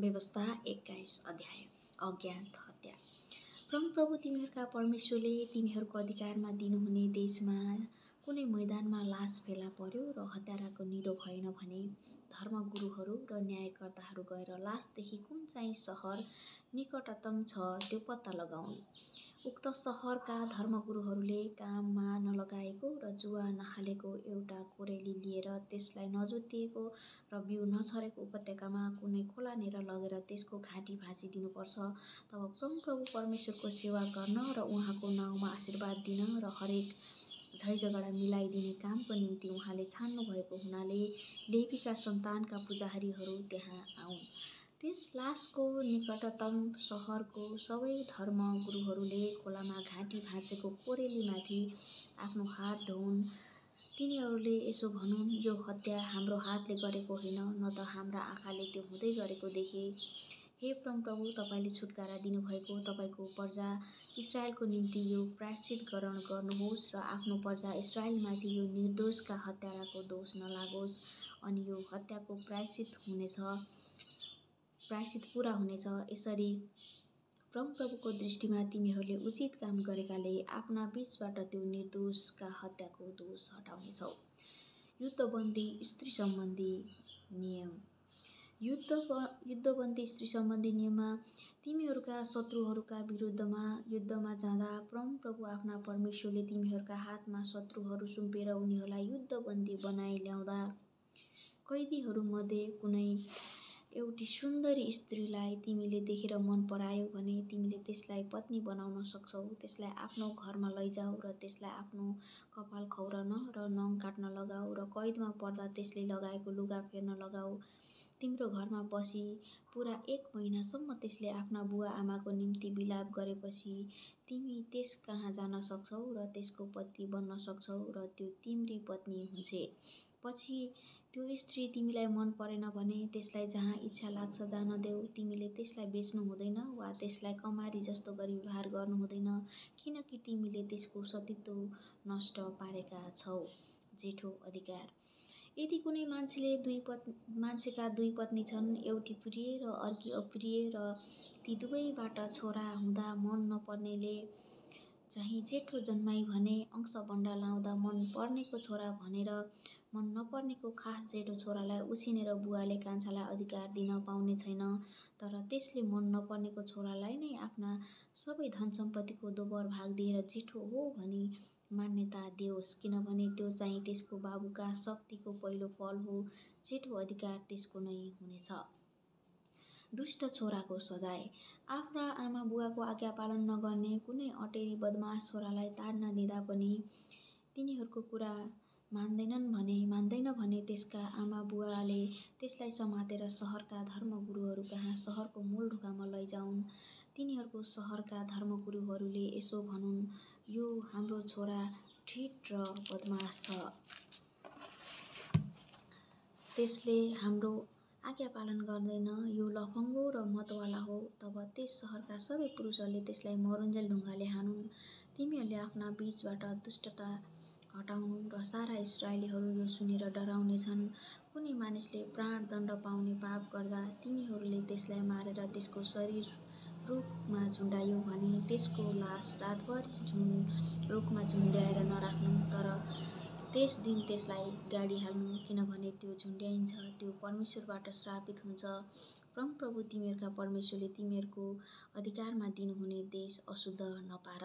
व्यवस्था 21 अध्याय अज्ञात हत्या। परमप्रभु तिमीहरूका परमेश्वरले तिमीहरूको अधिकारमा दिनुहुने देशमा कुनै मैदानमा लास फेला पर्यो र हत्याराको निधो भएन भने धर्मगुरुहरू र न्यायकर्ताहरू गएर लासदेखि कुन चाहिँ सहर निकटतम छ त्यो पत्ता लगाउन्। उक्त सहरका धर्मगुरुहरूले काममा नलगाएको र जुवा नहालेको एउटा कोरेली लिएर त्यसलाई नजोतिएको र बिउ नछरेको उपत्यकामा कुनै खोलानेर लगेर त्यसको घाँटी भाँचिदिनुपर्छ। तब परमप्रभु परमेश्वरको सेवा गर्न र उहाँको नाउँमा आशीर्वाद दिन र हरेक झैझगडा मिलाइदिने कामको निम्ति उहाँले छान्नु भएको हुनाले लेवीका सन्तानका पुजारीहरू त्यहाँ आउन्। त्यस लासको निकटतम सहरको सबै धर्मगुरुहरूले खोलामा घाँटी भाँचेको कोरेलीमाथि आफ्नो हात धोउन्। तिनीहरूले यसो भनुन्, यो हत्या हाम्रो हातले गरेको होइन, न त हाम्रा आँखाले त्यो हुँदै गरेको देखे। हे परमप्रभु, तपाईँले छुटकारा दिनुभएको तपाईँको प्रजा इस्राएलको निम्ति यो प्रायश्चित ग्रहण गर्नुहोस् र आफ्नो प्रजा इस्राएलमाथि यो निर्दोषका हत्याराको दोष नलागोस् अनि यो हत्याको प्रायश्चित पूरा हुनेछ। यसरी परमप्रभुको दृष्टिमा तिमीहरूले उचित काम गरेकाले आफ्ना बीचबाट त्यो निर्दोषका हत्याको दोष हटाउनेछौ। युद्धबन्दी स्त्री सम्बन्धी नियम। युद्धबन्दी स्त्री सम्बन्धी नियममा तिमीहरूका शत्रुहरूका विरुद्धमा युद्धमा जाँदा परमप्रभु आफ्ना परमेश्वरले तिमीहरूका हातमा शत्रुहरू सुम्पेर उनीहरूलाई युद्धबन्दी बनाई ल्याउँदा कैदीहरूमध्ये कुनै एउटी सुन्दरी स्त्रीलाई तिमीले देखेर मन परायौ भने तिमीले त्यसलाई पत्नी बनाउन सक्छौ। त्यसलाई आफ्नो घरमा लैजाऊ र त्यसलाई आफ्नो कपाल खौरन र नङ काट्न लगाऊ र कैदमा पर्दा त्यसले लगाएको लुगा फेर्न लगाऊ। तिम्रो घरमा बसी पुरा 1 महिनासम्म त्यसले आफ्ना बुवा आमाको निम्ति विलाप गरेपछि तिमी त्यस कहाँ जान सक्छौ र त्यसको पति बन्न सक्छौ र त्यो तिम्री पत्नी हुन्छे। पछि त्यो स्त्री तिमीलाई मन परेन भने त्यसलाई जहाँ इच्छा लाग्छ जान देऊ। तिमीले त्यसलाई बेच्नु हुँदैन वा त्यसलाई कमारी जस्तो गरी व्यवहार गर्नु हुँदैन, किनकि तिमीले त्यसको सतीत्व नष्ट पारेका छौ। जेठो अधिकार। यदि कुनै मान्छेका दुई पत्नी छन्, एउटी प्रिय र अर्की अप्रिय र ती दुवैबाट छोरा हुँदा मन नपर्नेले चाहिँ जेठो जन्माई भने अंशबण्डा लाउँदा मन पर्नेको छोरा भनेर मन नपर्नेको खास जेठो छोरालाई उछिनेर बुवाले कान्छालाई अधिकार दिन पाउने छैन। तर त्यसले मन नपर्नेको छोरालाई नै आफ्ना सबै धन सम्पत्तिको दोब्बर भाग दिएर जेठो हो भनी मान्यता दियोस्, किनभने त्यो चाहिँ त्यसको बाबुका शक्तिको पहिलो फल हो। जेठो अधिकार त्यसको नै हुनेछ। दुष्ट छोराको सजाय। आफ्ना आमा बुवाको आज्ञा पालन नगर्ने कुनै अटेरी बदमास छोरालाई ताड्न दिँदा पनि तिनीहरूको कुरा मान्दैन भने त्यसका आमा बुवाले त्यसलाई समातेर सहरका धर्मगुरुहरू कहाँ सहरको मूल ढोकामा लैजाउन्। तिनीहरूको सहरका धर्मगुरुहरूले यसो भनुन्, यो हाम्रो छोरा ठिट र बदमास छ। त्यसले हाम्रो आज्ञा पालन गर्दैन। यो लफङ्गो र मतवाला हो। तब त्यस सहरका सबै पुरुषहरूले त्यसलाई मरुन्जेल ढुङ्गाले हानुन्। तिमीहरूले आफ्ना बीचबाट दुष्टता हटाउनु र सारा इस्राएलीहरू यो सुनेर डराउनेछन्। कुनै मानिसले प्राणदण्ड पाउने पाप गर्दा तिमीहरूले त्यसलाई मारेर त्यसको शरीर रुखमा झुन्डायौ भने त्यसको लास रातभरि रुखमा झुन्ड्याएर नराख्नु, तर त्यस दिन त्यसलाई गाडिहाल्नु, किनभने त्यो झुन्ड्याइन्छ त्यो परमेश्वरबाट श्रापित हुन्छ। परमप्रभु तिमीहरूका परमेश्वरले तिमीहरूको अधिकारमा दिनुहुने देश अशुद्ध नपार।